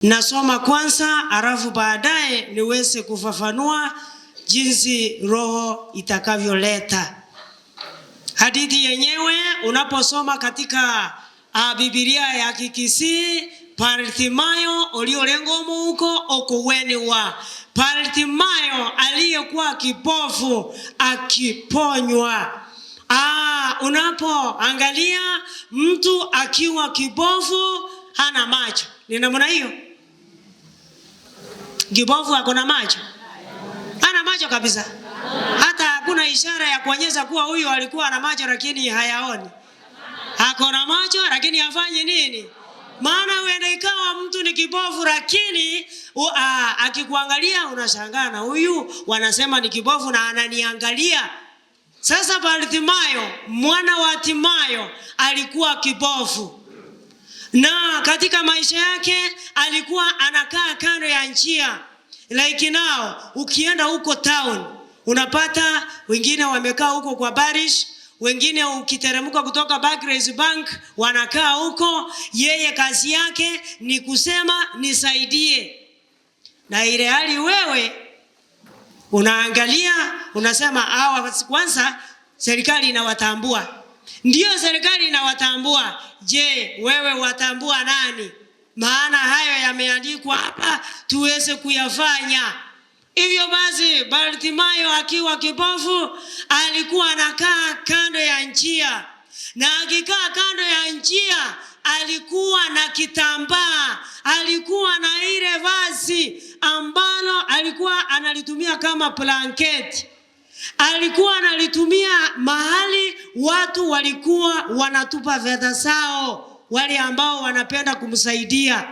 Nasoma kwanza, alafu baadaye niweze kufafanua jinsi roho itakavyoleta. Hadithi yenyewe unaposoma katika Biblia ya Kikisii, Bartimayo uliolenga omuuko okuweniwa. Bartimayo aliyekuwa kipofu akiponywa. Unapoangalia mtu akiwa kipofu hana macho, ni namna hiyo. Kipofu ako na macho? Hana macho kabisa. Hata hakuna ishara ya kuonyesha kuwa huyu alikuwa na macho lakini hayaoni. Ako na macho lakini hafanyi nini? Maana huenda ikawa mtu ni kipofu lakini akikuangalia unashangaa na huyu wanasema ni kipofu na ananiangalia. Sasa Bartimayo mwana wa Timayo alikuwa kipofu. Na katika maisha yake alikuwa anakaa kando ya njia. Like now, ukienda huko town, unapata wengine wamekaa huko kwa parish, wengine ukiteremka kutoka Barclays Bank wanakaa huko. Yeye kazi yake ni kusema nisaidie. Na ile hali wewe unaangalia unasema hawa kwanza serikali inawatambua. Ndio serikali inawatambua. Je, wewe watambua nani? Maana hayo yameandikwa hapa tuweze kuyafanya. Hivyo basi Bartimayo akiwa kipofu alikuwa anakaa kando ya njia. Na akikaa kando ya njia alikuwa na kitambaa, alikuwa na ile vazi ambalo alikuwa analitumia kama blanketi. Alikuwa analitumia mahali watu walikuwa wanatupa fedha zao, wale ambao wanapenda kumsaidia.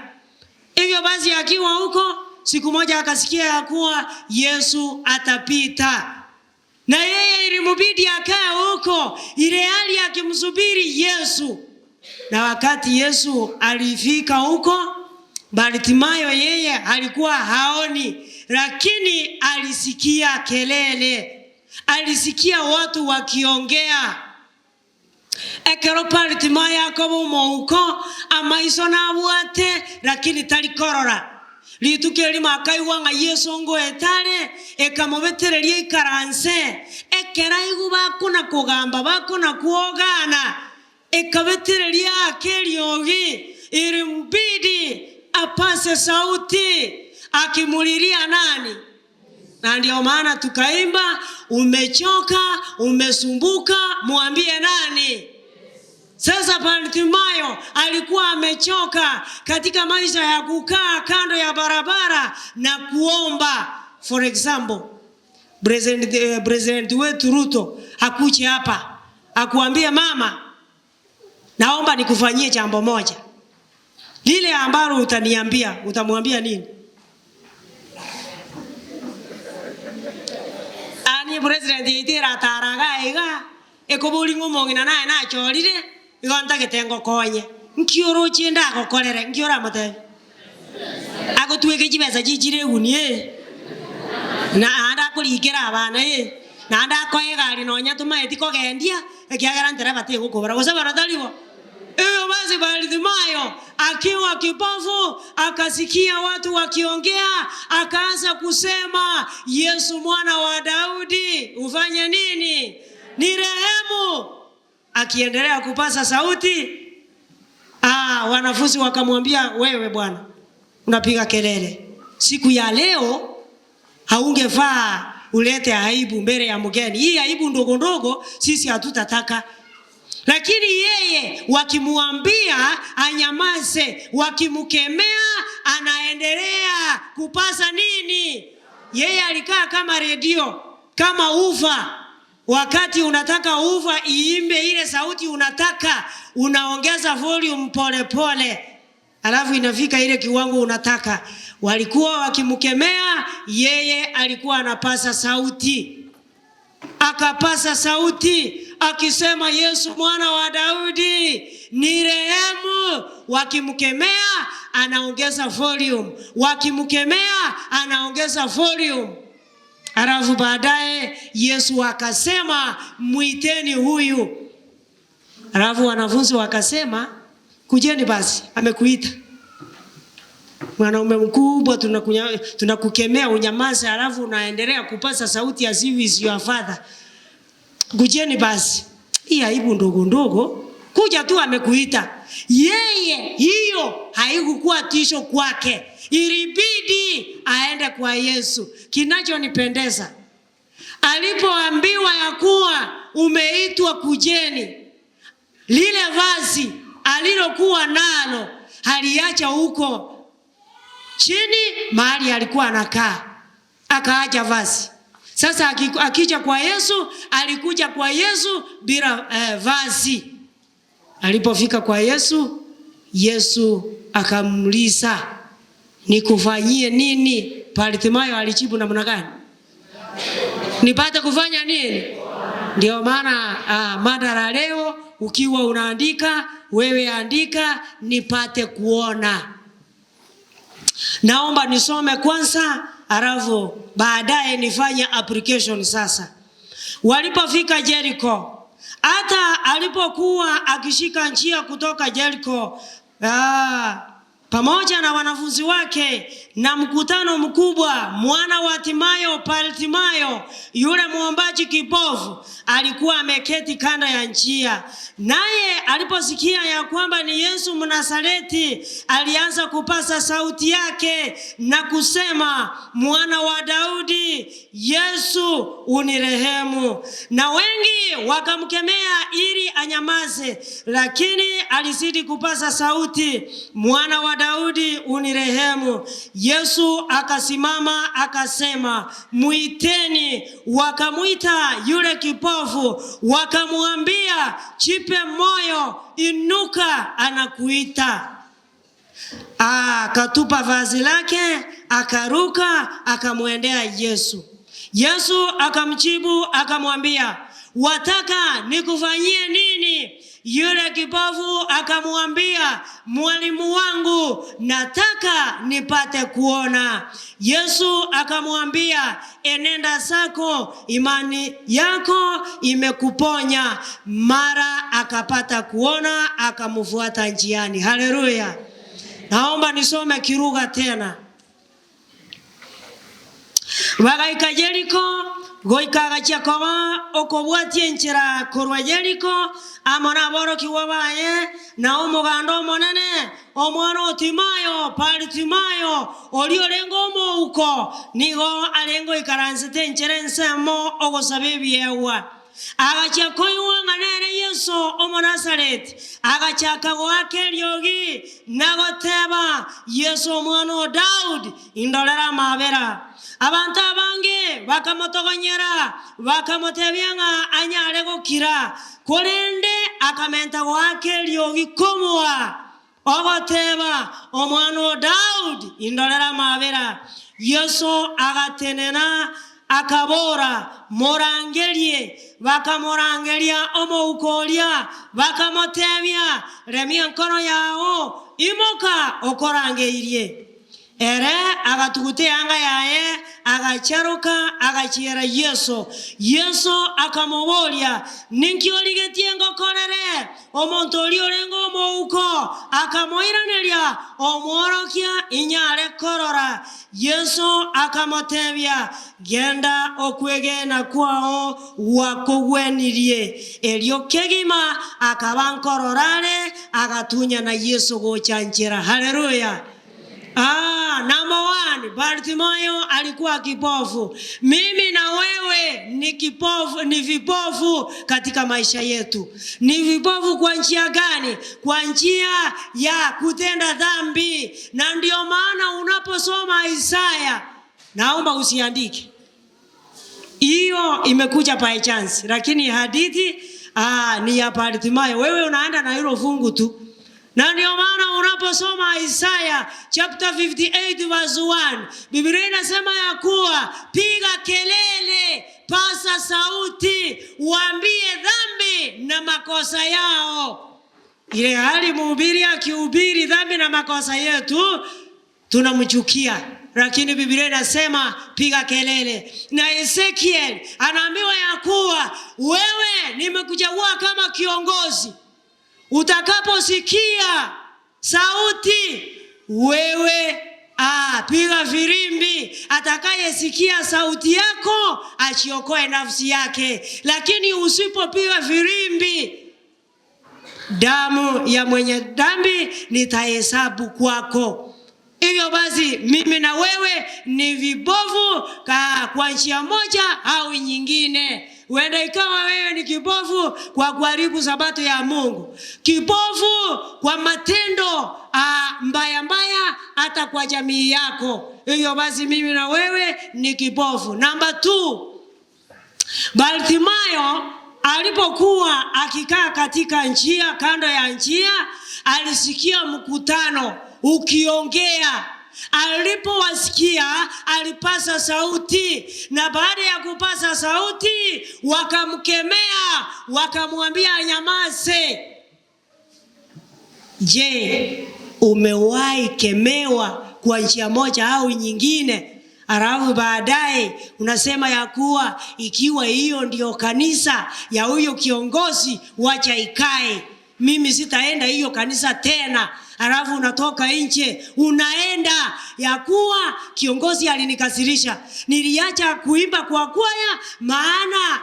Hivyo basi akiwa huko, siku moja akasikia ya kuwa Yesu atapita. Na yeye ilimubidi akae huko, ile hali akimsubiri Yesu. Na wakati Yesu alifika huko, Bartimayo yeye alikuwa haoni, lakini alisikia kelele. Alisikia watu wakiongea. Ekero Bartimayo akoba omouko, amaiso nabwate, lakini tarikorora. Rituko erimo akaigwa ng'a Yesu ngoetare, ekamobetereria ikaranse. Ekero aigwa bakona kogamba, bakona kuogana, ekabetereria ake eriogi, ilimbidi apase sauti, akimulilia nani? Na ndio maana tukaimba, umechoka, umesumbuka, mwambie nani? Sasa Bartimayo alikuwa amechoka katika maisha ya kukaa kando ya barabara na kuomba. For example, president wetu Ruto akuje hapa akuambie, mama, naomba nikufanyie jambo moja. Lile ambalo utaniambia, utamwambia nini? Ani president itira taraga iga ekobori ng'omong'ina naye nachorire igo ntagete ngokonye nkiorochie ndagokorere nkiora motebi agotweke chibesa chichire eguni na ande akorikera abana na ande akoe egari nonya tomaeti kogendia ekiagera ntereba tigokobora gose bono taribo. Hivyo basi Bartimayo akiwa kipofu akasikia watu wakiongea, akaanza kusema, Yesu mwana wa Daudi ufanye nini? Ni rehemu. Akiendelea kupasa sauti, wanafunzi wakamwambia, wewe bwana unapiga kelele. Siku ya leo haungefaa ulete aibu mbele ya mgeni. Hii aibu ndogo ndogo sisi hatutataka. Lakini yeye wakimuambia anyamaze, wakimkemea anaendelea kupasa nini? Yeye alikaa kama redio, kama ufa. Wakati unataka ufa iimbe ile sauti unataka, unaongeza volume pole pole, alafu inafika ile kiwango unataka. Walikuwa wakimkemea, yeye alikuwa anapasa sauti. Akapasa sauti akisema, Yesu mwana wa Daudi ni rehemu. Wakimkemea anaongeza volume, wakimkemea anaongeza volume. Alafu baadaye Yesu akasema, muiteni huyu. Alafu wanafunzi wakasema, kujeni basi, amekuita. Mwanaume mkubwa, tunakukemea unyamaze, alafu unaendelea kupasa sauti as if is your father. Kujeni basi. Hii aibu ndogo ndogo, kuja tu amekuita. Yeye hiyo haikukuwa tisho kwake. Ilibidi aende kwa Yesu. Kinachonipendeza, alipoambiwa ya kuwa umeitwa kujeni, lile vazi alilokuwa nalo aliacha huko chini mahali alikuwa anakaa, akaacha vazi. Sasa akija kwa Yesu, alikuja kwa Yesu bila vazi. Alipofika kwa Yesu, Yesu akamuuliza, nikufanyie nini? Bartimayo alijibu namna gani? Nipate kufanya nini? Ndio maana mada la leo, ukiwa unaandika, wewe andika nipate kuona. Naomba nisome kwanza, alafu baadaye nifanye application sasa. Walipofika Jericho, hata alipokuwa akishika njia kutoka Jericho, pamoja na wanafunzi wake na mkutano mkubwa, mwana wa Timayo, Bartimayo, yule muombaji kipofu, alikuwa ameketi kando ya njia. Naye aliposikia ya kwamba ni Yesu Mnazareti, alianza kupasa sauti yake na kusema, Mwana wa Daudi, Yesu unirehemu. Na wengi wakamkemea ili anyamaze, lakini alizidi kupasa sauti, Mwana wa Daudi unirehemu. Yesu akasimama akasema, muiteni. Wakamuita yule kipofu, wakamwambia, jipe moyo, inuka, anakuita. Akatupa vazi lake, akaruka, akamwendea Yesu. Yesu akamjibu akamwambia, wataka nikufanyie nini? Yule kipofu akamwambia, mwalimu wangu, nataka nipate kuona. Yesu akamwambia, enenda zako, imani yako imekuponya. Mara akapata kuona, akamfuata njiani. Haleluya. Naomba nisome kiruga tena. Bagaika Jericho, goika gachia koba okobwatia enchera korwa Jericho, amo naborokigwa baye, na omoganda omonene, omwana o Timayo, Bartimayo, oria orenge omouko, nigo arenge oikaransete enchera ensemo ogosaba ebiegwa. Agachia koigwa ng'a nere Yesu Omonazareti, agachaka goaka eriogi na goteba, Yesu omwana o Daudi, indorera amabera. Abantu abange bakamotogonyera, bakamotebia ng'a anyare gokira, korende akamenta goaka eriogi komoa, ogoteba, omwana o Daudi, indorera amabera. Yesu agatenena akabora, morangerie. Bakamorangeria omoukoria, bakamotebia, remia nkono yao, imoka okorangeirie. Ere agatuguta anga yaye, agacharuka, agachiera Yesu. Yesu akamoboria, ninki origetie ngokorere? Omonto oria orenge omouko, akamoiraneria, omworokia inyare korora. Yesu akamotebia, genda okwegena kwao gwakogwenirie. Erio kegima akaba nkororare, agatunya na Yesu gocha nchera. Haleluya. Number one, Bartimayo alikuwa kipofu. Mimi na wewe ni kipofu, ni vipofu katika maisha yetu. Ni vipofu kwa njia gani? Kwa njia ya kutenda dhambi. Na ndio maana unaposoma Isaya, naomba usiandike. Hiyo imekuja by chance, lakini hadithi ni ya Bartimayo. Wewe unaenda na hilo fungu tu. Na ndio maana unaposoma Isaya chapter 58 verse 1, Biblia inasema ya kuwa piga kelele, pasa sauti, waambie dhambi na makosa yao. Ile hali mhubiri akihubiri dhambi na makosa yetu tunamchukia, lakini Biblia inasema piga kelele. Na Ezekiel anaambiwa ya kuwa wewe nimekuchagua kama kiongozi, utakaposikia sauti wewe Piga firimbi, atakayesikia sauti yako achiokoe nafsi yake. Lakini usipopiga firimbi, damu ya mwenye dhambi nitahesabu kwako. Hivyo basi mimi na wewe ni vipofu kwa njia moja au nyingine. Huenda ikawa wewe ni kipofu kwa kuharibu sabato ya Mungu, kipofu kwa matendo mbaya mbaya hata kwa jamii yako. Hivyo basi mimi na wewe ni kipofu. Namba 2, Bartimayo alipokuwa akikaa katika njia, kando ya njia, alisikia mkutano ukiongea. Alipowasikia alipasa sauti, na baada ya kupasa sauti wakamkemea, wakamwambia anyamaze. Je, umewahi kemewa kwa njia moja au nyingine, alafu baadaye unasema ya kuwa ikiwa hiyo ndio kanisa ya huyo kiongozi, wacha ikae, mimi sitaenda hiyo kanisa tena. Alafu unatoka nje unaenda ya kuwa kiongozi alinikasirisha, niliacha kuimba kwa kwaya maana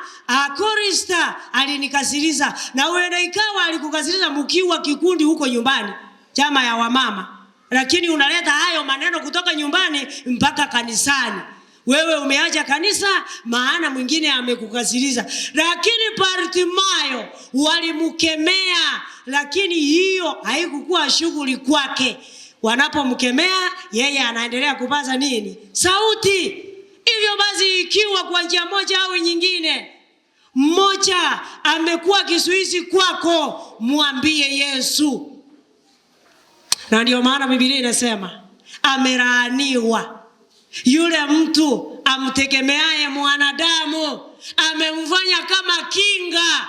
korista alinikasirisha. Na huenda ikawa alikukasirisha mkiwa kikundi huko nyumbani, chama ya wamama, lakini unaleta hayo maneno kutoka nyumbani mpaka kanisani. Wewe umeacha kanisa maana mwingine amekukasirisha. Lakini Bartimayo walimkemea, lakini hiyo haikukuwa shughuli kwake. Wanapomkemea yeye anaendelea kupaza nini? Sauti. Hivyo basi ikiwa kwa njia moja au nyingine mmoja amekuwa kizuizi kwako, mwambie Yesu. Na ndio maana Biblia inasema amelaaniwa yule mtu amtegemeaye mwanadamu, amemfanya kama kinga.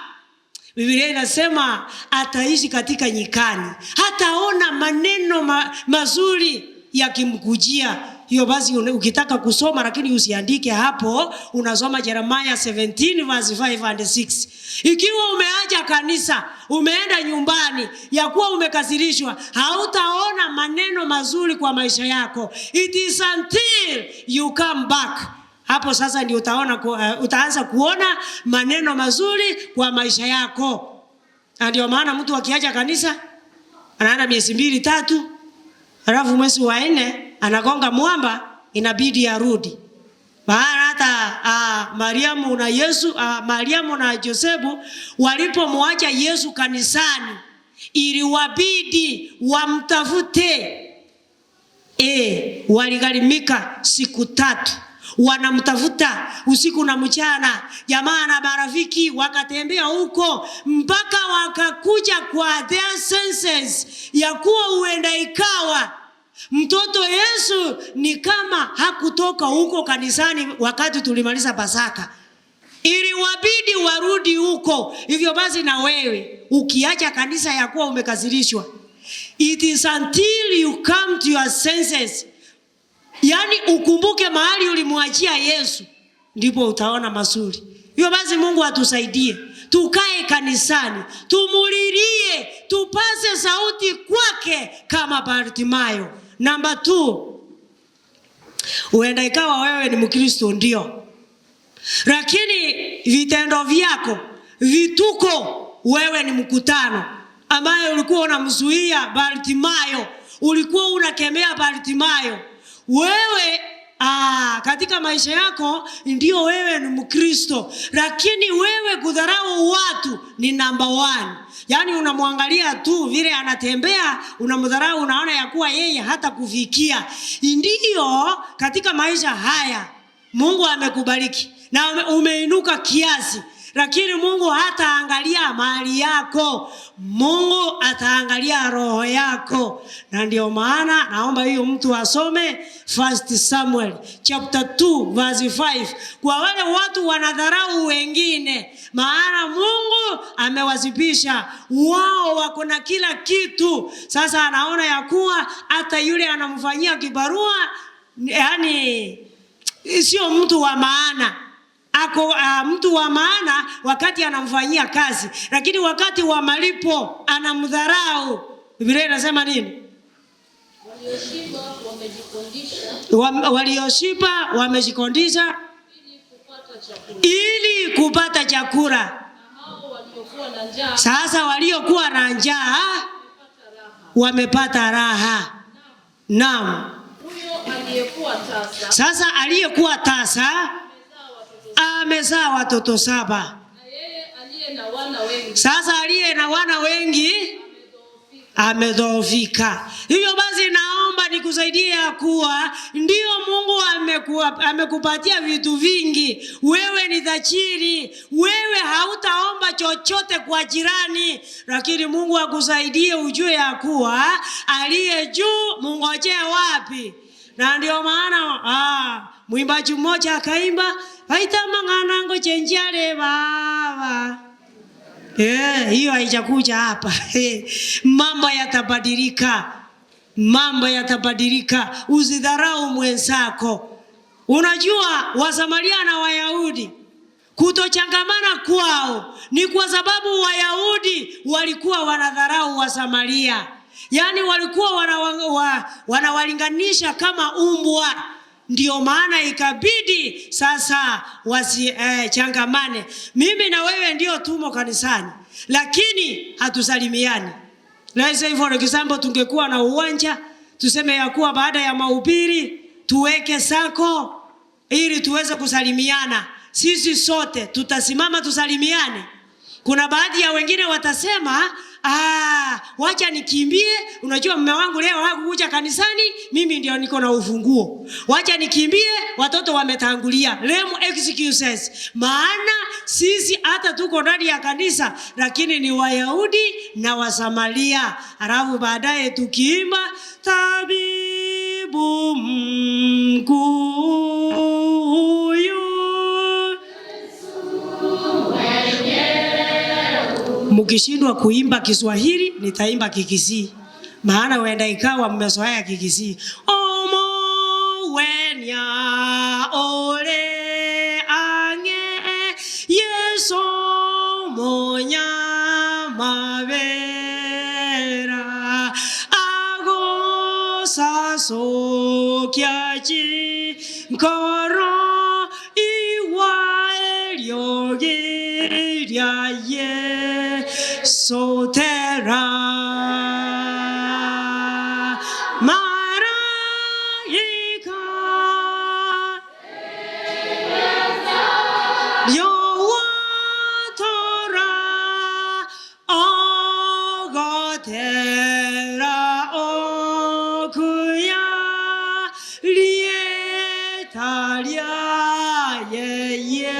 Biblia inasema ataishi katika nyikani, hataona maneno mazuri yakimkujia. Hiyo basi ukitaka kusoma lakini usiandike hapo, unasoma Jeremiah 17 verse 5 and 6. Ikiwa umeacha kanisa, umeenda nyumbani, ya kuwa umekasirishwa, hautaona maneno mazuri kwa maisha yako. It is until you come back. Hapo sasa ndio utaanza kuona maneno mazuri kwa maisha yako. Na ndio maana mtu akiacha kanisa, anaenda miezi 2 3, alafu mwezi wa 4 anagonga mwamba, inabidi arudi. Maana hata Mariamu na Yesu, Mariamu na Josefu walipomwacha Yesu kanisani, iliwabidi wamtafute. Waligharimika siku 3 wanamtafuta usiku na mchana. Jamaa na marafiki wakatembea huko mpaka wakakuja kwa their senses ya kuwa huenda ikawa mtoto Yesu ni kama hakutoka huko kanisani wakati tulimaliza Pasaka. Iliwabidi warudi huko. Hivyo basi na wewe ukiacha kanisa ya kuwa umekasirishwa, it is until you come to your senses, yani ukumbuke mahali ulimwachia Yesu, ndipo utaona mazuri. Hivyo basi Mungu atusaidie, tukae kanisani, tumulilie, tupase sauti kwake kama Bartimayo. Namba 2, huenda ikawa wewe ni Mkristo ndio, lakini vitendo vyako, vituko, wewe ni mkutano ambaye ulikuwa unamzuia Bartimayo, ulikuwa unakemea Bartimayo. Wewe katika maisha yako ndio wewe ni Mkristo, lakini wewe kudharau watu ni number 1. Yaani unamwangalia tu vile anatembea, unamdharau, unaona ya kuwa yeye hata kufikia. Ndio katika maisha haya Mungu amekubariki na umeinuka kiasi, lakini Mungu hataangalia mali yako, Mungu ataangalia roho yako. Na ndio maana naomba hiyo mtu asome 1 Samuel chapter 2 verse 5, kwa wale watu wanadharau wengine, maana Mungu amewazibisha wao, wako na kila kitu. Sasa anaona ya kuwa hata yule anamfanyia kibarua, yani sio mtu wa maana. Ako mtu wa maana wakati anamfanyia kazi, lakini wakati wa malipo anamdharau. Biblia inasema nini? Walioshiba wamejikondisha ili kupata chakula. Sasa waliokuwa na njaa wamepata raha. Naam. Sasa aliyekuwa tasa amezaa watoto 7. Sasa aliye na wana wengi amedhoofika. Hivyo basi naomba nikusaidie kuwa ndio Mungu amekupatia vitu vingi. Wewe ni tajiri, wewe hautaomba chochote kwa jirani, lakini Mungu akusaidie ujue ya kuwa aliye juu mungojee wapi. Na ndio maana mwimbaji mmoja akaimba vaita mang'anango chenjale baba. Hiyo haijakuja hapa. Mambo yatabadilika. Mambo yatabadilika. Usidharau mwenzako. Unajua Wasamaria na Wayahudi kutochangamana kwao ni kwa sababu Wayahudi walikuwa wanadharau Wasamaria. Yaani walikuwa wanawalinganisha kama umbwa. Ndio maana ikabidi sasa wasichangamane. Mimi na wewe ndio tumo kanisani, lakini hatusalimiani. Let's say for example, tungekuwa na uwanja, tuseme ya kuwa baada ya mahubiri tuweke sako ili tuweze kusalimiana. Sisi sote tutasimama tusalimiane. Kuna baadhi ya wengine watasema, wacha nikimbie, unajua mume wangu leo hakukuja kanisani, mimi ndio niko na ufunguo. Wacha nikimbie, watoto wametangulia. Lame excuses. Maana sisi hata tuko ndani ya kanisa, lakini ni Wayahudi na Wasamaria. Halafu baadaye tukiimba tabibu mkuu huyu. Mkishindwa kuimba Kiswahili nitaimba Kikisii, maana wenda ikawa mmezoea Kikisii. Omo wenya ole ange Yesu monya mabera ago saso kiachi nkoro iwa eliogiria ye Sotera Maraika Yowatora Ogotera Okuya Lietaria Ye Ye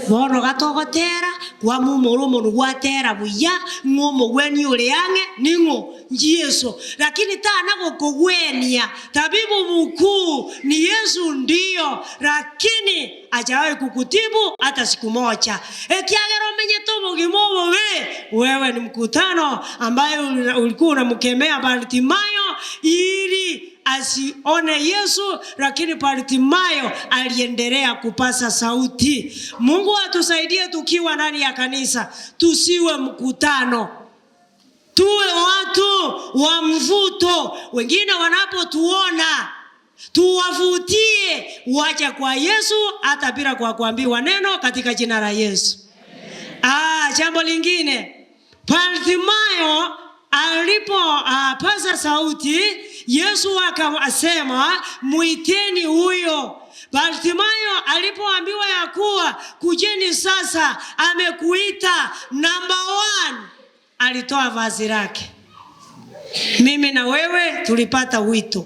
Bono gatogotera kwa mumoro gwatera buya ng'omo gweni uleange ningo Yesu, lakini tana gukugwenia. Tabibu mkuu ni Yesu ndio, lakini hajawahi kukutibu hata siku moja. Ekiagero menye tomo we wewe ni mkutano ambaye ulikuwa unamkemea Bartimayo ili asione Yesu, lakini Bartimayo aliendelea kupasa sauti. Mungu atusaidie tukiwa ndani ya kanisa, tusiwe mkutano, tuwe watu wa mvuto. Wengine wanapotuona tuwavutie waje kwa Yesu, hata bila kwa kuambiwa neno, katika jina la Yesu. Jambo lingine, Bartimayo alipo paza sauti, Yesu akasema muiteni huyo. Bartimayo alipoambiwa ya kuwa kujeni sasa, amekuita, number 1, alitoa vazi lake. Mimi na wewe tulipata wito,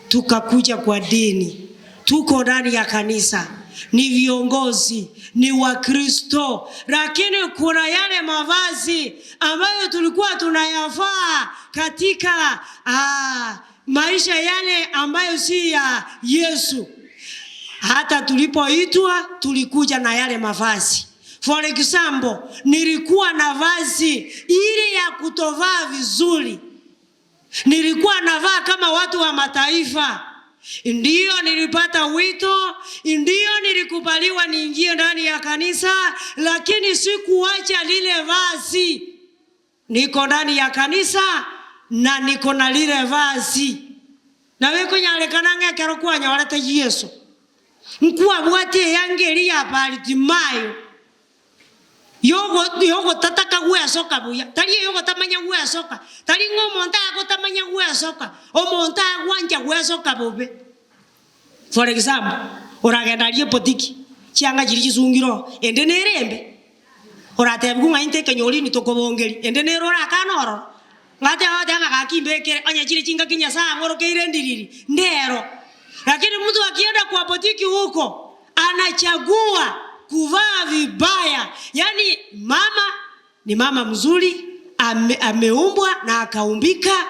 tukakuja kwa dini, tuko ndani ya kanisa, ni viongozi, ni Wakristo, lakini kuna yale mavazi ambayo tulikuwa tunayavaa katika maisha yale ambayo si ya Yesu. Hata tulipoitwa tulikuja na yale mavazi. For example, nilikuwa na vazi ile ya kutovaa vizuri. Nilikuwa navaa kama watu wa mataifa. Ndiyo nilipata wito, ndiyo nilikubaliwa niingie ndani ya kanisa, lakini sikuacha lile vazi. Niko ndani ya kanisa, na niko na lile vazi. Na we kunyalekana ng'ekero kwanyorete Yesu. Nkwabwate yangeri ya Bartimayo. Yogo yogo tataka gwesoka buya. Tari yogo tamanya gwesoka. Tari ng'omonto agotamanya gwesoka. Omonto agwancha gwesoka bobe. For example, oragenda rie potiki. Chianga chiri chisungiro ende nerembe. Oratebi ng'a inte kenyori ni tokobongeri. Ende nero orakana ororo. Ngate ate anga gakimbekere onye chiri chinga kinya saa ng'orokeire ndiriri. Ndero. Lakini mtu akienda kwa botiki huko anachagua kuvaa vibaya. Yaani mama ni mama mzuri, ameumbwa na akaumbika,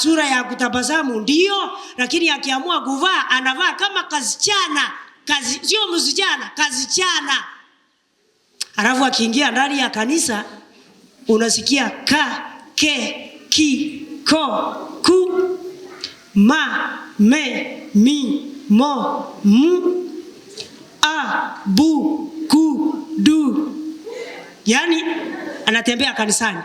sura ya kutabasamu ndio, lakini akiamua kuvaa anavaa kama kazichana, kazi sio msichana, kazichana. Alafu akiingia ndani ya kanisa unasikia ka ke ki ko ku ma me mi mo mu a bu ku du. Yaani anatembea kanisani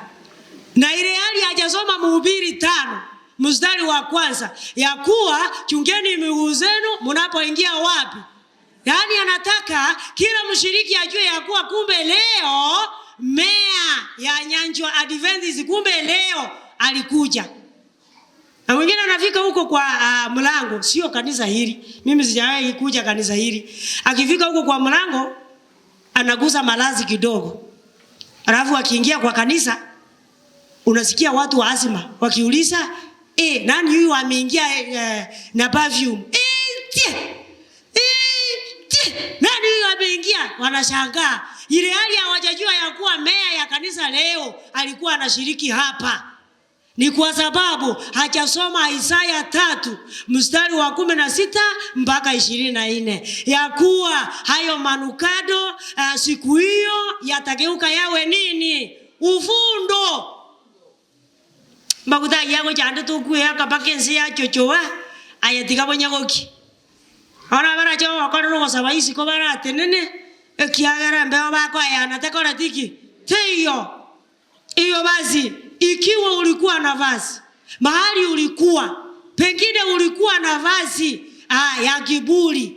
na ile hali hajasoma Mhubiri 5 mstari wa kwanza ya kuwa chungeni miguu zenu mnapoingia wapi. Yaani anataka kila mshiriki ajue ya kuwa kumbe leo mea ya Nyanchwa Adventist, kumbe leo alikuja. Na mwingine anafika huko kwa mlango, sio kanisa hili. Mimi sijawahi kuja kanisa hili. Akifika huko kwa mlango anagusa malazi kidogo. Alafu akiingia kwa kanisa unasikia watu wa azima wakiuliza, nani huyu ameingia na perfume? Nani huyu ameingia? Wanashangaa. Ile hali hawajajua ya kuwa meya ya kanisa leo alikuwa anashiriki hapa. Ni kwa sababu hajasoma Isaya 3 mstari wa 16 mpaka 24 ya kuwa hayo manukado siku hiyo yatageuka yawe nini? Ufundo. Maguta yago chande tukue akapake nsi ya chochoa ayatiga bonyagoki. Ona baracho bakorero gosaba isiko baratenene ekiagera mbeo bakoyana tekora tiki teiyo. Iyo basi ikiwa ulikuwa na vazi mahali ulikuwa, pengine ulikuwa na vazi ya kiburi.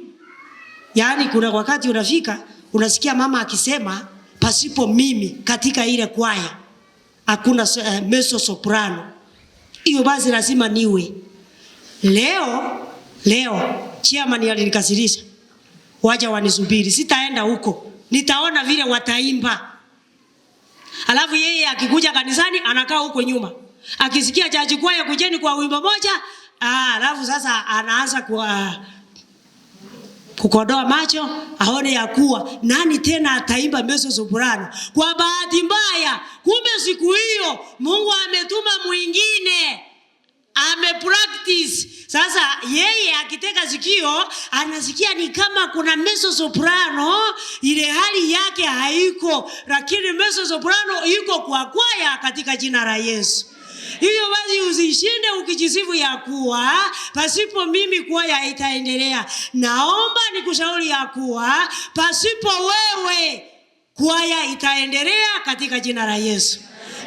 Yaani kuna wakati unafika unasikia mama akisema pasipo mimi katika ile kwaya hakuna mezzo soprano. Iyo basi lazima niwe. Leo chairman alinikasirisha. Wacha wanisubiri, sitaenda huko. Nitaona vile wataimba. Alafu yeye akikuja kanisani anakaa huko nyuma. Akisikia chachi kwaya kujeni kwa wimbo moja, alafu sasa anaanza kukodoa macho aone ya kuwa nani tena ataimba mezzo soprano. Kwa bahati mbaya, kumbe siku hiyo Mungu ametuma mwingine. Ame practice. Sasa yeye akitega sikio anasikia ni kama kuna mezzo soprano, ile hali yake haiko, lakini mezzo soprano iko kwa kwaya katika jina la Yesu. Hivyo basi usishinde ukijisifu ya kuwa pasipo mimi kwaya itaendelea. Naomba nikushauri ya kuwa pasipo wewe kwaya itaendelea katika jina la Yesu.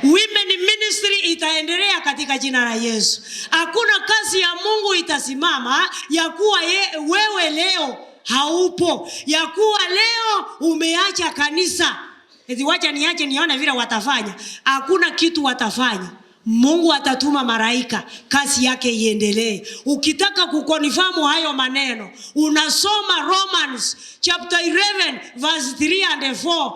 Women ministry itaendelea katika jina la Yesu. Hakuna kazi ya Mungu itasimama ya kuwa wewe leo haupo, ya kuwa leo umeacha kanisa. Eti wacha niache nione vile watafanya. Hakuna kitu watafanya. Mungu atatuma malaika kazi yake iendelee. Ukitaka kukonfirm hayo maneno, unasoma Romans chapter 11 verse 3 and 4.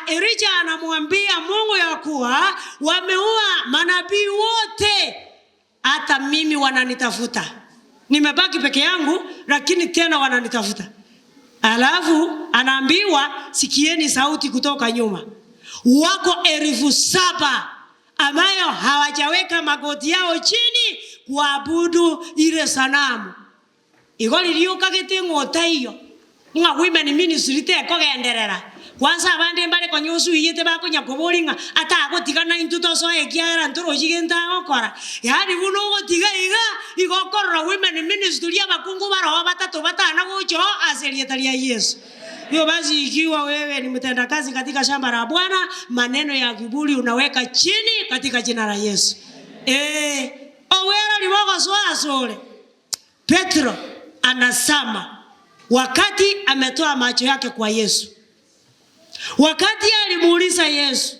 Elijah anamwambia Mungu ya kuwa wameua manabii wote, hata mimi wananitafuta. Nimebaki peke yangu lakini tena wananitafuta. Alafu anaambiwa sikieni sauti kutoka nyuma. Wako 7,000 ambayo hawajaweka magoti yao chini kuabudu ile sanamu. Igoli liukagete ng'ota iyo. Ng'a women ministry te kogenderera. Kwanza abande mbare konyusu iyete bakonya koboringa ata agotigana intu tosoe kiara ntoroji genta gokora. Yaani buno ogotiga iga igokorora women ministry abakungu baroho batatu batana gocho aserieta ria Yesu. Hiyo basi ikiwa wewe ni mtendakazi katika shamba la Bwana, maneno ya kiburi unaweka chini katika jina la Yesu. Owera liwogoswasule. Petro anasama wakati ametoa macho yake kwa Yesu. Wakati alimuuliza Yesu,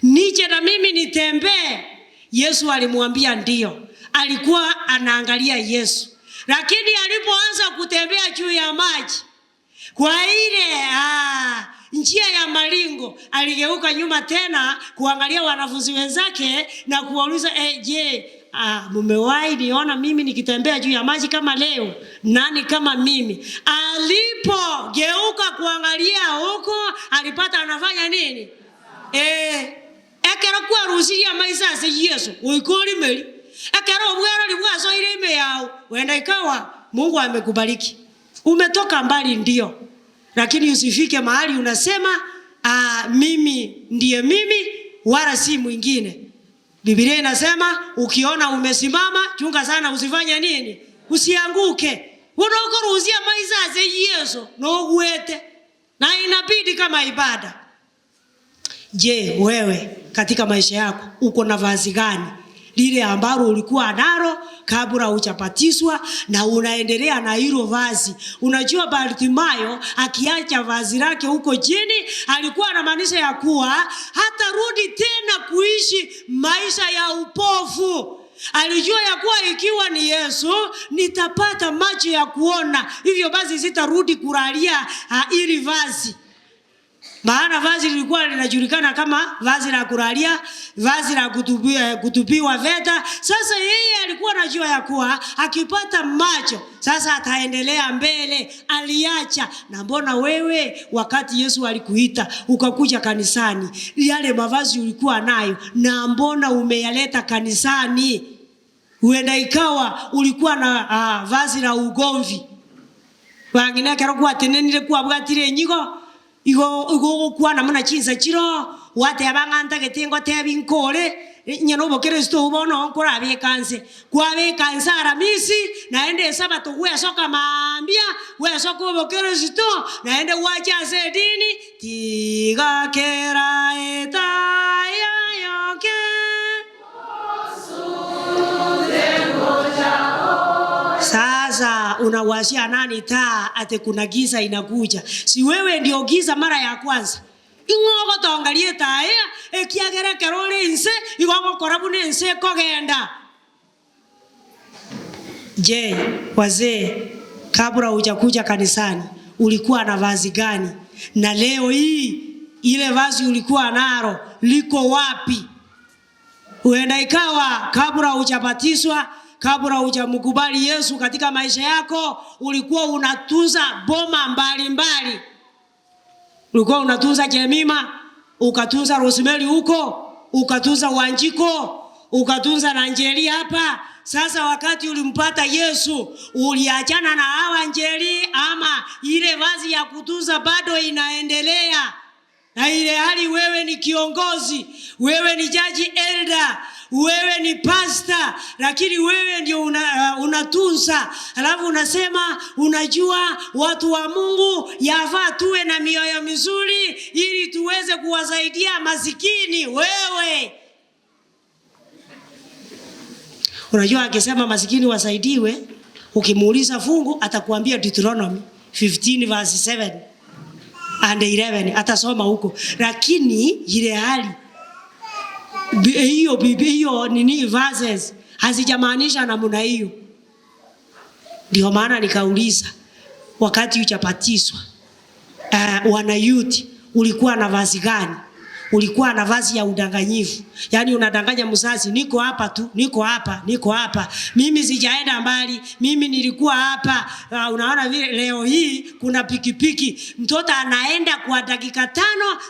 nije na mimi nitembee? Yesu alimwambia ndio. Alikuwa anaangalia Yesu. Lakini alipoanza kutembea juu ya maji kwa ile njia ya malingo, aligeuka nyuma tena kuangalia wanafunzi wenzake na kuwauliza, je, mumewahi niona mimi nikitembea juu ya maji kama leo? Nani kama mimi? Alipogeuka kuangalia huko, alipata anafanya nini? Ekero kwarusiria maisa ase Yesu, uikori meli. Ekero obwero libwasoire ime yao, wenda ikawa Mungu amekubariki. Umetoka mbali ndio, lakini usifike mahali unasema mimi ndiye mimi wala si mwingine. Biblia inasema ukiona umesimama, chunga sana usifanye nini? Usianguke. Unokoruzia maisa ase Yesu no gwete. Na inabidi kama ibada. Je, wewe katika maisha yako uko na vazi gani? Lile ambalo ulikuwa nalo kabla hujabatizwa na unaendelea na hilo vazi. Unajua Bartimayo akiacha vazi lake huko chini alikuwa anamaanisha ya kuwa hatarudi tena kuishi maisha ya upofu. Alijua ya kuwa ikiwa ni Yesu nitapata macho ya kuona, hivyo basi sitarudi kulalia ili vazi. Maana vazi lilikuwa linajulikana kama vazi la kulalia, vazi la kutupiwa veta. Sasa yeye alikuwa anajua ya kuwa akipata macho sasa ataendelea mbele, aliacha. Na mbona wewe wakati Yesu alikuita ukakuja kanisani, yale mavazi ulikuwa nayo, na mbona umeyaleta kanisani? Huenda ikawa ulikuwa na vazi la ugomvi. Wangine kero kwatenenire kwabwatire nyigo igo igo kwa namna chinsa chiro wateba ng'anta getingo tebi nkore nyana obokristo bono nkorabika nse kwabika nse Aramisi naende Sabato gwesoka mambia gwesoka obokristo naende gwacha ase edini tigakera etaya yoke. Sasa unawashia nani taa ate kuna giza inakuja? Si wewe ndio giza mara ya kwanza. Ing'ogo tongarie taa ya ekiagera kero ore nse igo gokora buna ense ekogenda. Je, wazee, kabla hujakuja kanisani ulikuwa na vazi gani? Na leo hii ile vazi ulikuwa nalo liko wapi? Huenda ikawa kabla hujabatizwa, kabla hujamkubali Yesu katika maisha yako, ulikuwa unatunza boma mbalimbali. Ulikuwa unatunza Jemima, ukatunza Rosemary huko, ukatunza Wanjiko, ukatunza Nanjeli hapa. Sasa wakati ulimpata Yesu, uliachana na hawa Njeri ama ile vazi ya kutunza bado inaendelea? Na ile hali wewe ni kiongozi, wewe ni jaji elder, wewe ni pastor, lakini wewe ndio unatunza. Alafu unasema unajua watu wa Mungu yafaa tuwe na mioyo mizuri ili tuweze kuwasaidia masikini. Wewe unajua akisema masikini wasaidiwe, ukimuuliza fungu atakuambia Deuteronomy 15 verse 7 and 11, atasoma huko. Lakini ile hali hiyo bibi hiyo nini verses hazijamaanisha namna hiyo. Ndio maana nikauliza wakati hujabatizwa, wana youth ulikuwa na vazi gani? Ulikuwa na vazi ya udanganyifu. Yaani unadanganya mzazi, niko hapa tu, niko hapa, niko hapa. Mimi sijaenda mbali, mimi nilikuwa hapa. Unaona vile leo hii kuna pikipiki. Mtoto anaenda kwa dakika 5,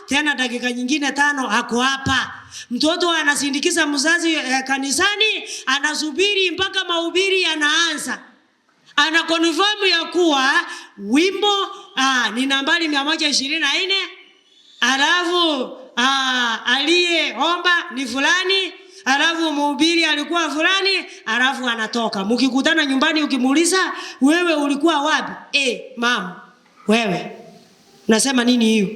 tena dakika nyingine 5 ako hapa. Mtoto anasindikiza mzazi kanisani, anasubiri mpaka mahubiri yanaanza. Ana confirm ya kuwa wimbo ni nambari 124, alafu aliyeomba ni fulani, alafu mhubiri alikuwa fulani, alafu anatoka. Mkikutana nyumbani ukimuuliza wewe ulikuwa wapi? Mama, wewe unasema nini hiyo?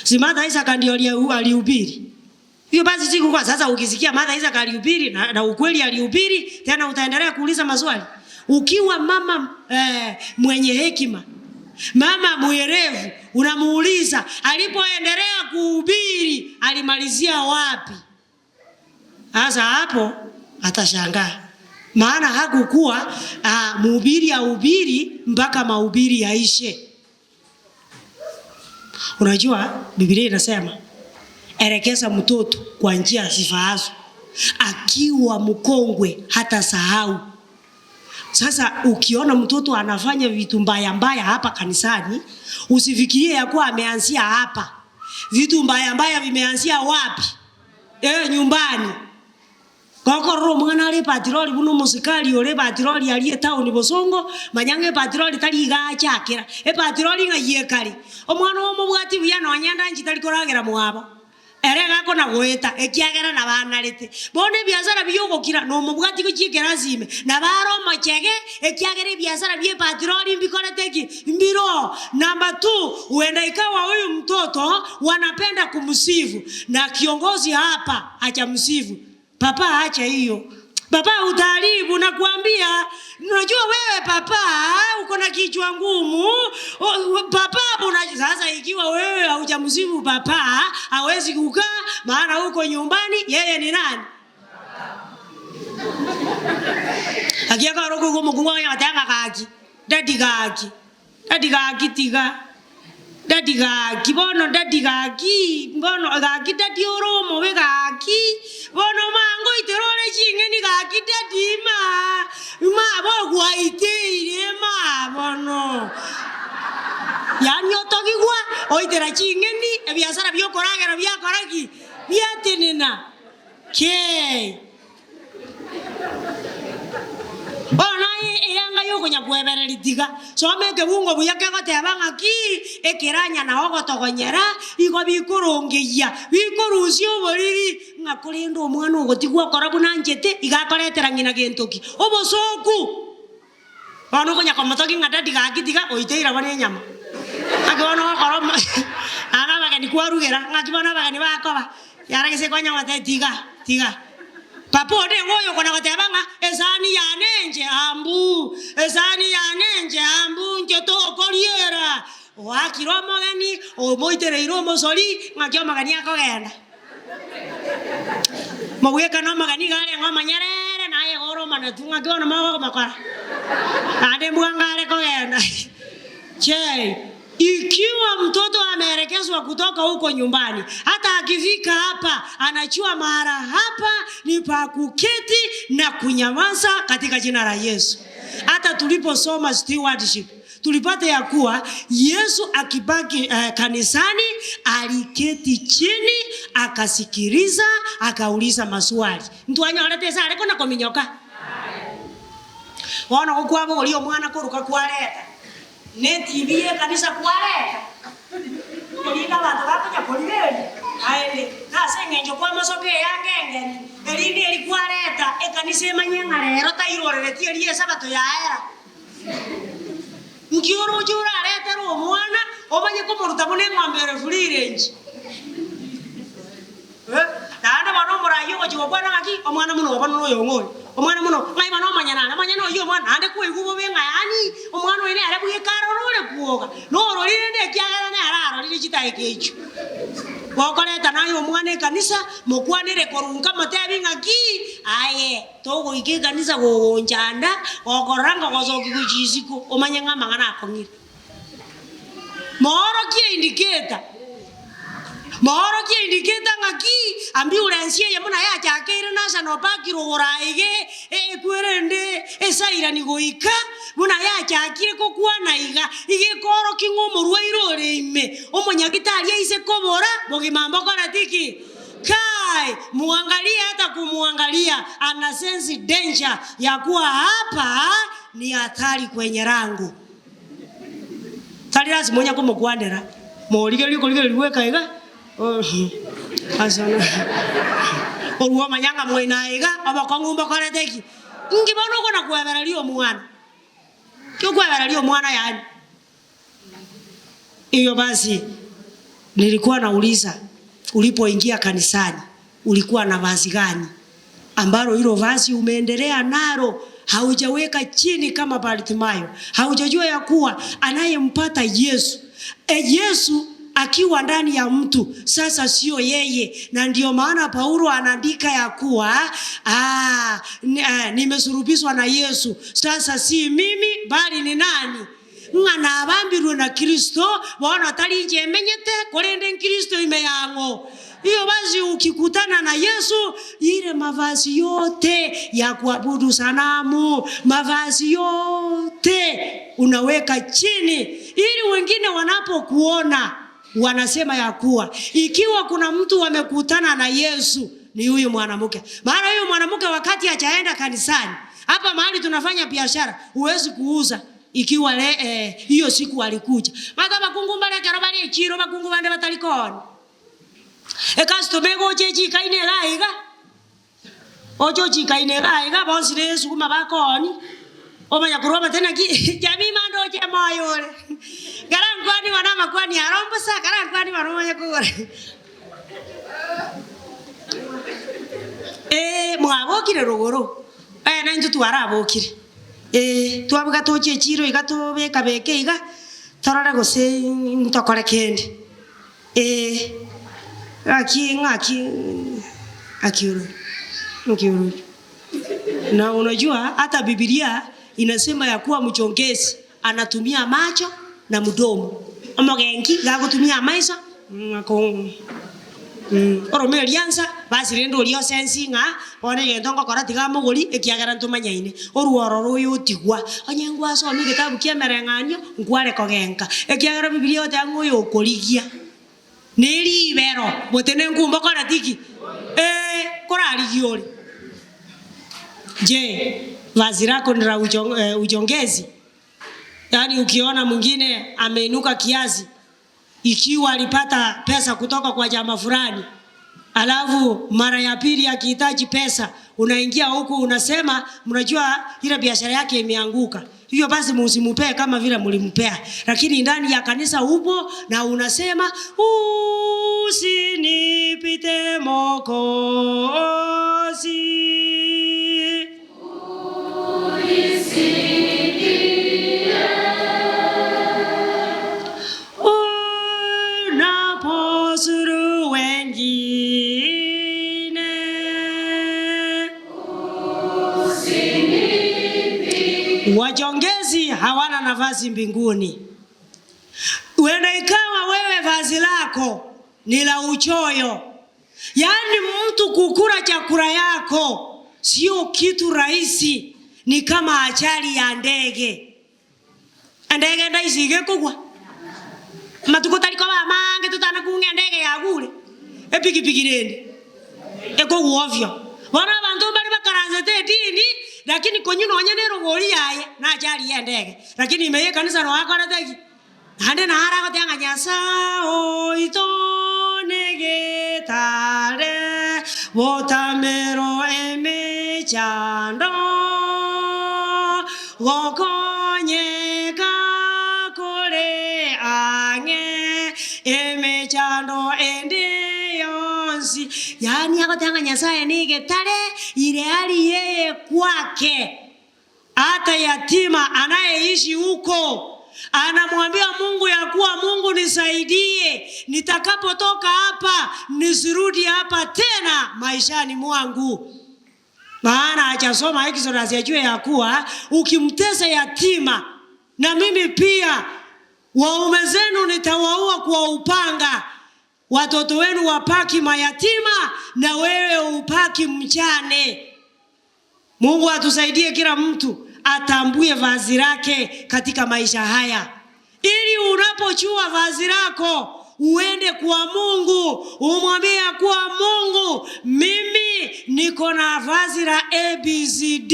Si Martha Isaac ndio alihubiri. Hiyo basi siku kwa sasa ukisikia Martha Isaac alihubiri na ukweli alihubiri, tena utaendelea kuuliza maswali. Ukiwa mama mwenye hekima, mama mwerevu, unamuuliza alipoendelea kuhubiri alimalizia wapi? Sasa hapo atashangaa. Maana hakukuwa mhubiri ahubiri mpaka mahubiri yaishe. Unajua Biblia inasema elekeza mtoto kwa njia zifaazo, akiwa mkongwe hata sahau. Sasa ukiona mtoto anafanya vitu mbaya mbaya hapa kanisani, usifikirie ya kuwa ameanzia hapa. Vitu mbaya mbaya vimeanzia wapi? Nyumbani. Gokorora omwana are patroli buna omosikari ore patroli aria etown Bosongo, manyanga epatroli tari iga achakera. Epatroli ng'ai ekare. Omwana omobwati buya nonya ndanchi tari koragera mwabo. Ere gakona goeta, ekiagera na banarete. Bono ebiasara biogokira nomobwati gochia ekerasi ime. Na bare omochege, ekiagera ebiasara bia epatroli mbikorete ki? Mbiro. Number 2, huenda ikawa huyu mtoto wanapenda kumsifu na kiongozi hapa hajamsifu. Papa acha hiyo. Papa utaharibu, nakwambia. Unajua wewe papa uko na kichwa ngumu. Papa una, sasa ikiwa wewe haujamsifu papa hawezi kukaa, maana huko nyumbani yeye ni nani? Akiaka roko go mukungu ya matanga kaki. Dadi kaki. Dadi kaki tiga. Dadi gaki, bono dadi gaki, bono gaki dadi oromo we gaki, bono mango iterore ching'eni gaki dadi ma, ma bogwaiteire ma bono. Yani otogigwa, oitera ching'eni, ebiasara biokoragera biakoragi, biatenena. Ke. Ona eyanga yokonya kwebereri tiga. Some ekebungo buya kegoteba ng'aki, ekeranya na ogotogonyera, igo bikorongeyia, bikorusia oboriri, ng'a korende omwana ogotigwa okora buna nchete, iga akoretera ng'ina gentoki. Obosoku. Bono okonya komotoki ng'a dadi gaki tiga, oiteire bono enyama. Ng'aki bono ogokora ana abageni kwarugera, ng'aki bono abageni bakoba. Yaragese konya gote tiga, tiga. Papa ode ngoyo kona goteba ng'a esani ya nenje ambu, esani ya nenje ambu nche tokoriera. Oakire omogeni, omoitereire omosori, ng'aki omogeni akogenda. Mogweka na omogeni iga arenge omonyerere, naye iga ore omoneti, ng'aki bono mogokomokora. Naende mbwanga are kogenda. Che, ikiwa mtoto ameelekezwa kutoka huko nyumbani, hata akifika hapa anajua mahali hapa ni pa kuketi na kunyamaza katika jina la Yesu. Hata tuliposoma stewardship tulipata ya kuwa Yesu akibaki kanisani aliketi chini akasikiliza akauliza maswali. Mtu anyorete sare kona kominyoka. Wana gokwabo ori omwana koruka kwareta. Ne TV ye kanisa kwareta. Kulinga bantu bakonya kuligeri. Aende nase ngenjo kwa masoke yangenge. Erindi eri kwareta ekanisa emanye ng'arero tairoreretie eri esabato yaera. Nkioro ujura aretera omwana omanye komoruta buna eng'ombe ere free range. Naende bono omorai ogochi gokwana ng'aki omwana mono bono noyo ong'oyo. Omwana mono ng'ai bono omonyana, omonyana oyio omwana naende kwaigwa bobe ng'a yaani omwana oyo nere bweka arore ore kuoga. Nororire nde ekiagera nere arorire chidakika echio. Gokoreta naye omwana ekanisa, mokwanere korunka motebi ng'aki aye togoika ekanisa gogonchanda, gokorora ngogosoki gochia isiko, omanye ng'a amang'ana akong'ire. Moorokie indicator. Moorokie indicator ng'aki ambulance eye buna yachakeire National Park rogoro aige, ekwerende esairani goika, buna yachakire kokwana iga, iga ekorokia ng'a omorwaire ore ime, omonyagitari aise kobora, bogima mbokora tiki. Kai, muangalie hata kumuangalia, ana sense danger ya kuwa hapa ni hatari kwenye lango. Tari lazima onya kumokwanera. Morigereria okorigereria gweka iga. Asana. Orwo manyanga mwena iga, obokong'u mbokorete ki? Nki bono okona kwebereria omwana? Ki okwebereria omwana yaani? Hiyo basi nilikuwa nauliza, ulipoingia kanisani Ulikuwa na vazi gani ambalo hilo vazi umeendelea nalo, haujaweka chini kama Bartimayo? Haujajua ya kuwa anayempata Yesu, Yesu akiwa ndani ya mtu sasa sio yeye. Na ndio maana Paulo anaandika ya kuwa nimesurubishwa na Yesu, sasa si mimi bali ni nani? Ng'a nabambirwe na Kristo, bono tari inche emenyete korende Kristo ime yang'o. Hiyo basi ukikutana na Yesu, ile mavazi yote ya kuabudu sanamu, mavazi yote unaweka chini, ili wengine wanapokuona wanasema ya kuwa ikiwa kuna mtu amekutana na Yesu ni huyu mwanamke. Maana huyu mwanamke wakati hajaenda kanisani, hapa mahali tunafanya biashara, huwezi kuuza ikiwa hiyo siku alikuja. Mata bakungu mbale karabali echiro bakungu bande batalikona. Ekasitoma egocha echikaine iga iga. Ocha ochikaine iga iga bonsi na esukuma bakoni. Omanya korwa amatena ki jamii mando oche moyo ore. Kara nkwani wana makwani arombosa kara nkwani wana omanye kogora. Mwabokire rogoro. Na intwe twarabokire. Twabuga toche echiro iga tobeka beke iga torore gose ntokore kende. Aki ng'aki akiuru akiuru. Na unajua hata Biblia inasema ya kuwa mchongezi anatumia macho na mdomo. Omogenki gagutumia maiso ng'ako. Orome riansa basi rendo rio sensi ng'a one gento ngokora tiga mogori ekiagera ntumanyaine oruoro ruyu otigwa onye ngwasoma egetabu kia emereng'anio nkware kogenka ekiagera Biblia yote ang'o oyo okorigia neri ibero botene nkumba kora tiki korarigia ore. Je, vazi lako ni la uchongezi? Yaani ukiona mwingine ameinuka kiasi, ikiwa alipata pesa kutoka kwa jamaa fulani, alafu mara ya pili akihitaji pesa, unaingia huku unasema mnajua ile biashara yake imeanguka, hivyo basi msimpee kama vile mlimpea. Lakini ndani ya kanisa upo na unasema usinipite Mwokozi. Unapozuru wengine. Wajongezi hawana nafasi mbinguni. Wenda ikawa wewe vazi lako ni la uchoyo. Yaani mtu kukula chakula yako sio kitu rahisi, ni kama ajali ya ndege. Ndege ndaisige kugwa. Matuko tariko ba mange tutana kunge ndege ya gure. Epikipiki rende. Ekogwa ovyo. Bona abantu bari bakaranzete dini, lakini konyuno onye nerogori yaye na ajali ya ndege. Lakini imeye kanisa no akora teki. Hande na hara gote anga Nyasaye oito negetare botamero emechando gokonyeka kore ang'e emechando ende yonsi. Yaani agotanga Nyasaye nigetare ile hali yeye kwake. Hata yatima anayeishi huko anamwambia Mungu ya kuwa Mungu nisaidie, nitakapotoka hapa nisirudi hapa tena maishani mwangu. Maana hajasoma Exodus ajue ya kuwa ukimtesa yatima, na mimi pia waume zenu nitawaua kwa upanga, watoto wenu wapaki mayatima na wewe upaki mjane. Mungu atusaidie kila mtu atambue vazi lake katika maisha haya, ili unapochua vazi lako uende kwa Mungu umwambie kuwa Mungu, mimi niko na vazi la ABCD.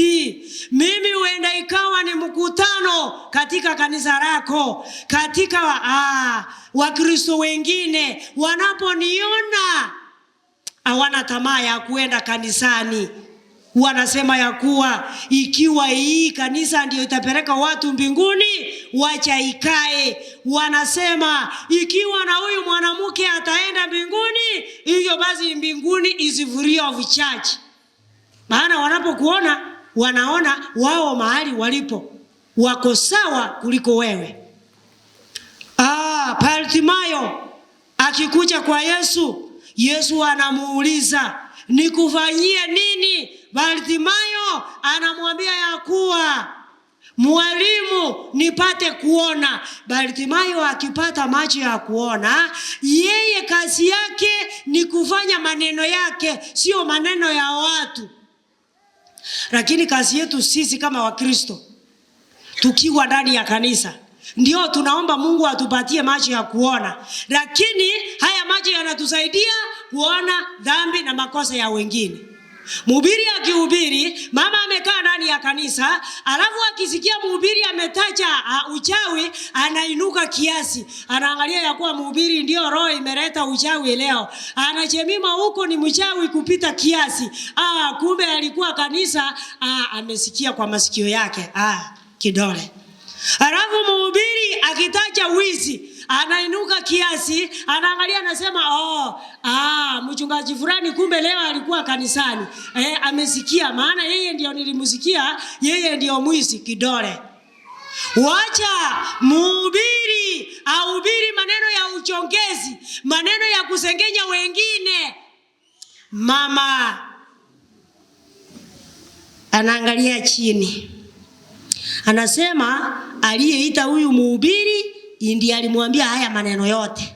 Mimi huenda ikawa ni mkutano katika kanisa lako, katika Wakristo wengine wanaponiona hawana tamaa ya kuenda kanisani. Wanasema ya kuwa ikiwa hii kanisa ndio itapeleka watu mbinguni, Wacha ikae. Wanasema ikiwa na huyu mwanamke ataenda mbinguni, hivyo basi mbinguni is free of charge. Maana wanapokuona wanaona wao mahali walipo wako sawa kuliko wewe. Bartimayo akikuja kwa Yesu, Yesu anamuuliza nikufanyie nini? Bartimayo anamwambia ya kuwa mwalimu, nipate kuona. Bartimayo akipata macho ya kuona, yeye kazi yake ni kufanya maneno yake, sio maneno ya watu. Lakini kazi yetu sisi kama Wakristo tukiwa ndani ya kanisa, ndio tunaomba Mungu atupatie macho ya kuona, lakini haya macho yanatusaidia kuona dhambi na makosa ya wengine. Mhubiri akihubiri, mama amekaa ndani ya kanisa, alafu akisikia mhubiri ametaja uchawi, anainuka kiasi, anaangalia ya kuwa mhubiri ndio roho imeleta uchawi leo, anachemima huko ni mchawi kupita kiasi. Kumbe alikuwa kanisa, amesikia kwa masikio yake, kidole. Alafu mhubiri akitaja wizi, anainuka kiasi, anaangalia anasema, mchungaji fulani kumbe leo alikuwa kanisani. Amesikia, maana yeye ndio nilimsikia, yeye ndio mwizi, kidole. Wacha mhubiri ahubiri maneno ya uchongezi, maneno ya kusengenya wengine. Mama anaangalia chini, anasema aliyeita huyu mhubiri ndiye alimwambia haya maneno yote.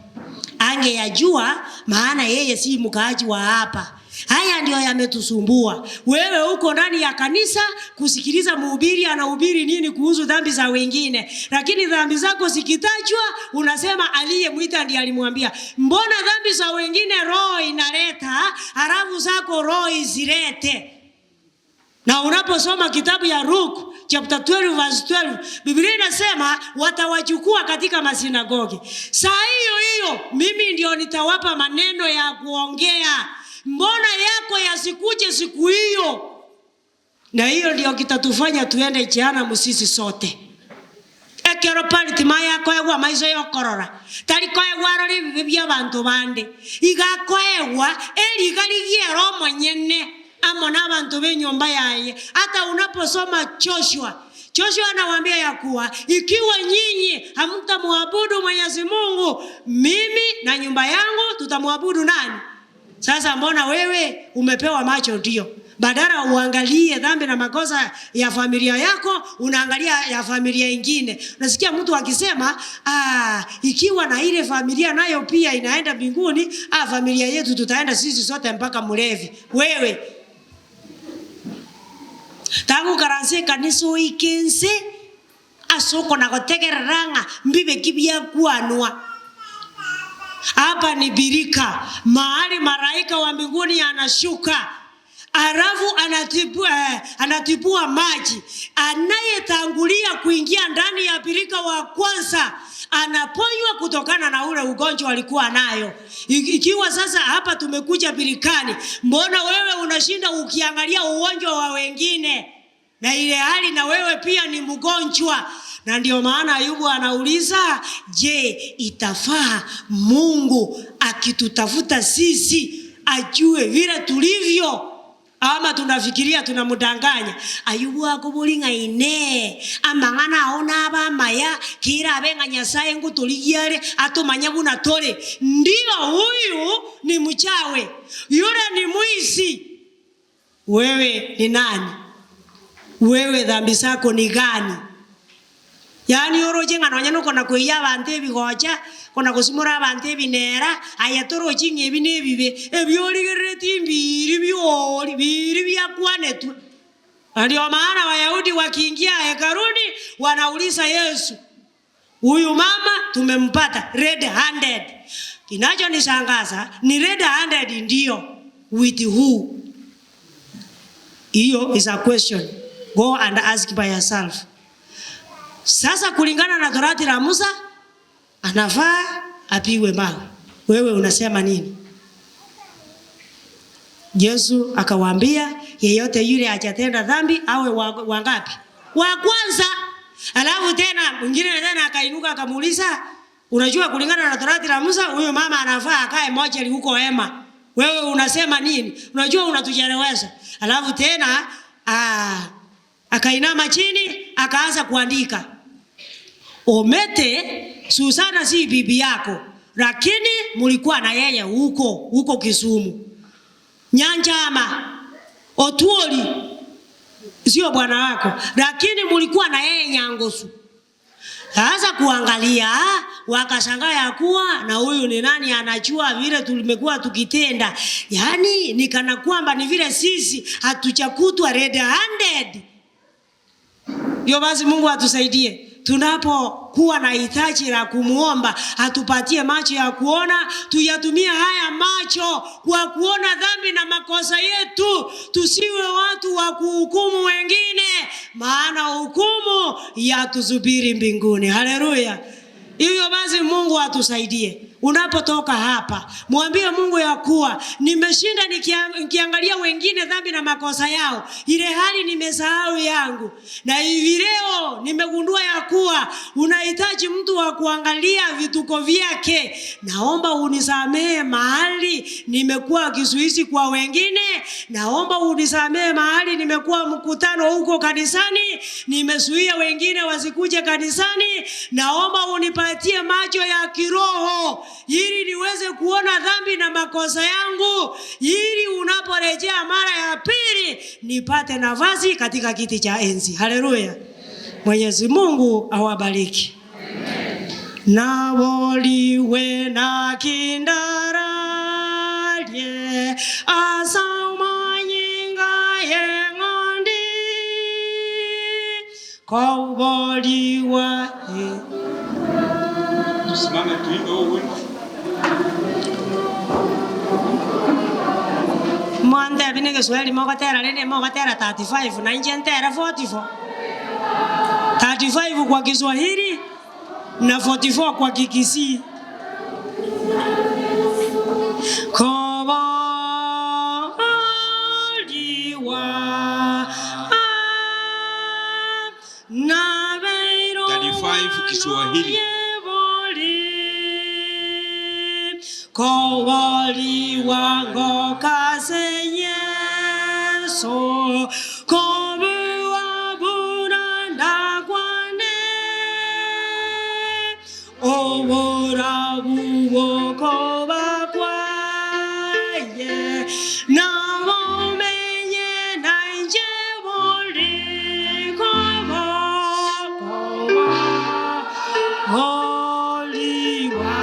Angeyajua, maana yeye si mkaaji wa hapa. Haya ndio yametusumbua. Wewe uko ndani ya kanisa kusikiliza mhubiri anahubiri nini kuhusu dhambi za wengine, lakini dhambi zako zikitajwa unasema aliyemwita ndiye alimwambia. Mbona dhambi za wengine roho inaleta, halafu zako roho izilete? Na unaposoma kitabu ya Luke chapter 12 verse 12, Biblia inasema watawachukua katika masinagogi. Saa hiyo hiyo mimi ndio nitawapa maneno ya kuongea. Mbona yako yasikuje siku hiyo? Na hiyo ndio kitatufanya tuende jehanamu sisi sote. Ekero Bartimayo akoegwa maiso yokorora, tari koegwa arore ebibe bia abanto bande, iga akoegwa eriga rigiera omonyene amo na abantu b'enyomba yaye. Hata unaposoma Joshua, Joshua anawaambia ya kuwa ikiwa nyinyi hamtamwabudu Mwenyezi Mungu, mimi na nyumba yangu tutamwabudu nani? Sasa mbona wewe umepewa macho ndio, badala uangalie dhambi na makosa ya familia yako, unaangalia ya familia ingine. Unasikia mtu akisema, ikiwa na ile familia nayo pia inaenda mbinguni, familia yetu tutaenda sisi sote mpaka mlevi. Wewe tangu karanse kanisa oikense asoko na gotegereranga mbibe kibia kuanwa. Hapa ni birika mahali malaika wa mbinguni anashuka, alafu anatibua maji. Anayetangulia kuingia ndani ya birika wa kwanza anaponywa kutokana na ule ugonjwa alikuwa nayo. Ikiwa sasa hapa tumekuja birikani, mbona wewe unashinda ukiangalia ugonjwa wa wengine, na ile hali na wewe pia ni mgonjwa? Na ndio maana Ayubu anauliza, je, itafaa Mungu akitutafuta sisi ajue vile tulivyo, ama tunafikiria tunamdanganya? Ayubu akubulinga ine amang'ana aona abamaya kira abenga Nyasaye ngutuligiare atumanya buna tore. Ndio huyu ni mchawe, yule ni mwizi. Wewe ni nani? Wewe dhambi zako ni gani? Yaani oroche ng'a nonya nokona koiya abanto ebigocha, kona gosimora abanto ebinera, aya toroche ng'a ebi na ebibe, ebiorigerereti mbiri biori, biri biakwanetwe. Ndio maana Wayahudi wakiingia hekaluni wanauliza Yesu, huyu mama tumempata red handed. Kinachonishangaza ni red handed ndio with who? Hiyo is a question. Go and ask by yourself. Sasa kulingana na Torati la Musa anafaa apigwe mawe. Wewe unasema nini? Yesu akawaambia yeyote yule hajatenda dhambi awe wangapi? Wa kwanza. Alafu tena mwingine tena akainuka akamuuliza, unajua kulingana na torati la Musa huyo mama anafaa akae mochari huko hema. Wewe unasema nini? Unajua unatuchelewesha. Alafu tena akainama chini akaanza kuandika. Omete, Susana si bibi yako, lakini mulikuwa na yeye huko huko Kisumu. Nyanjama Otuoli sio bwana wako, lakini mulikuwa na yeye Nyangosu. Sasa kuangalia wakashangaa ya kuwa na huyu ni nani, anajua vile tulimekuwa tukitenda. Yaani ni kana kwamba ni vile sisi hatujakutwa red handed. Ndio basi Mungu atusaidie. Tunapokuwa na hitaji la kumuomba atupatie macho ya kuona, tuyatumie haya macho kwa kuona dhambi na makosa yetu, tusiwe watu wa kuhukumu wengine, maana hukumu yatusubiri mbinguni. Haleluya! Hivyo basi Mungu atusaidie. Unapotoka hapa, mwambie Mungu ya kuwa nimeshinda nikiangalia wengine dhambi na makosa yao, ile hali nimesahau yangu. Na hivi leo nimegundua ya kuwa unahitaji mtu wa kuangalia vituko vyake. Naomba unisamehe mahali nimekuwa kizuizi kwa wengine. Naomba unisamehe mahali nimekuwa mkutano huko kanisani, nimezuia wengine wasikuje kanisani. Naomba unipatie macho ya kiroho ili niweze kuona dhambi na makosa yangu, ili unaporejea mara ya pili nipate nafasi katika kiti cha enzi. Haleluya. Mwenyezi Mungu awabariki. Na woliwe na kindaralie asamanyinga yeng'ondi koboliwa. Tusimame tuimbe huu wimbo. Mwande bine Kiswahili mokotera lene mokotera 35 na nje ntera 44. 35 kwa Kiswahili na 44 kwa Kikisii. Koboliwa na beiro 35 Kiswahili. Kowaliwa ngokase Yesu kobuwa buranda kwane obora buwo koba kwaye na womenye na nje boli kobo koba oliwa.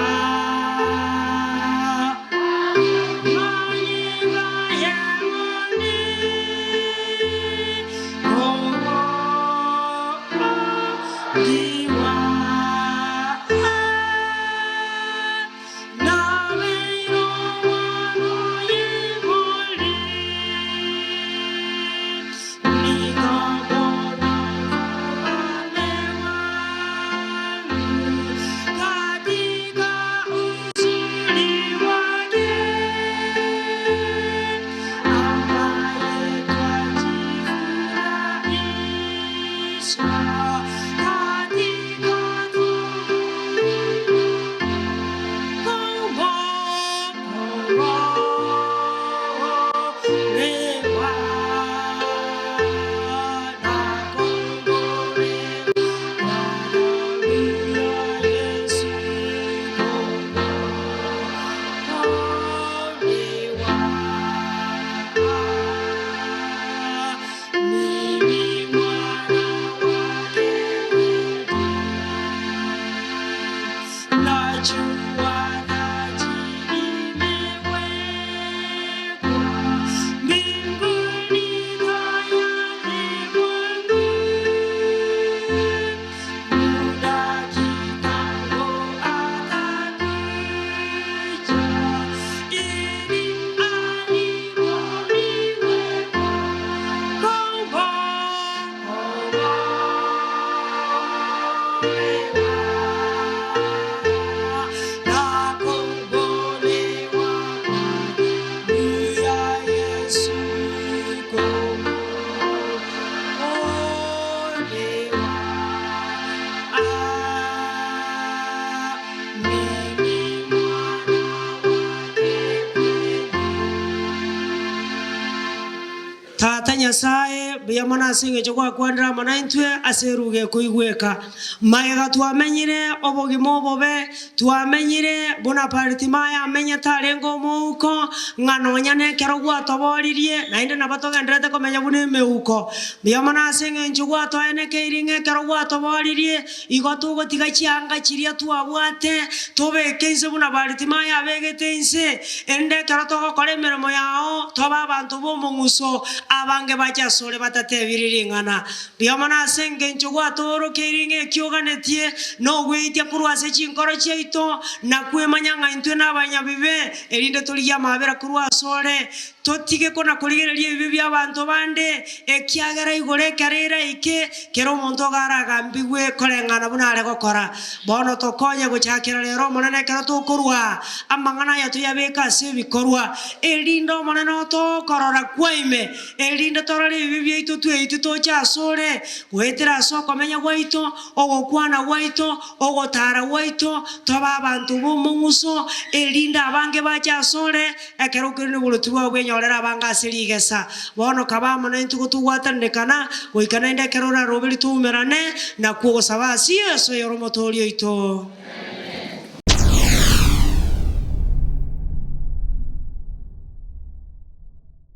Mbuya mono ase eng'encho gwakwanire amo naintwe ase eruga ekoigweka. Magega twamenyire obogima obobe, twamenyire buna Bartimayo amenyete arenge omouko, ng'a nonya na ekero gwatoboririe, naende nabo togendererete komenya buna emeuko. Mbuya mono ase eng'encho gwatoenekeiri ng'a ekero gwatoboririe, igo togotiga chianga chiria twabwate, tobeke inse buna Bartimayo abegete inse, erinde ekero togokora emeremo yao, tobe abanto b'omong'uso, abange bache asore batatebiri ring'ana. Mbuya mono ase engencho gwatoorokeiri ng'a eki oganetie nogweitia korwa ase chinkoro chiaito, na kwemanya ng'a intwe nabanyabibe, erinde torigie amaabera korwa asore, totige kona-korigereria ebibe bi'abanto bande, ekiagera igoro ekero eraike, kera omonto iga aragambigwe koreng'ana buna are gokora. Bono tokonye gochakera rero, Omonene, ekero tokorua amang'ana aya toyabeke ase ebikorwa, erinde Omonene otokorora kwa ime, erinde torore ebibe biaito tweitwe toche asore, goetera ase okomenya gwaito, ogokwana gwaito, ogotara gwaito, tobe abanto b'omong'uso, erinde abange bache asore, ekero okoirania oboruoti bwao bwenyorere abange ase rigesa. Bono kaba amo naintwe gotogwatananekana, goika naende ekero oraroberie toumerane, nakwo ogosaba ase Yeso oyore Omotoori oito.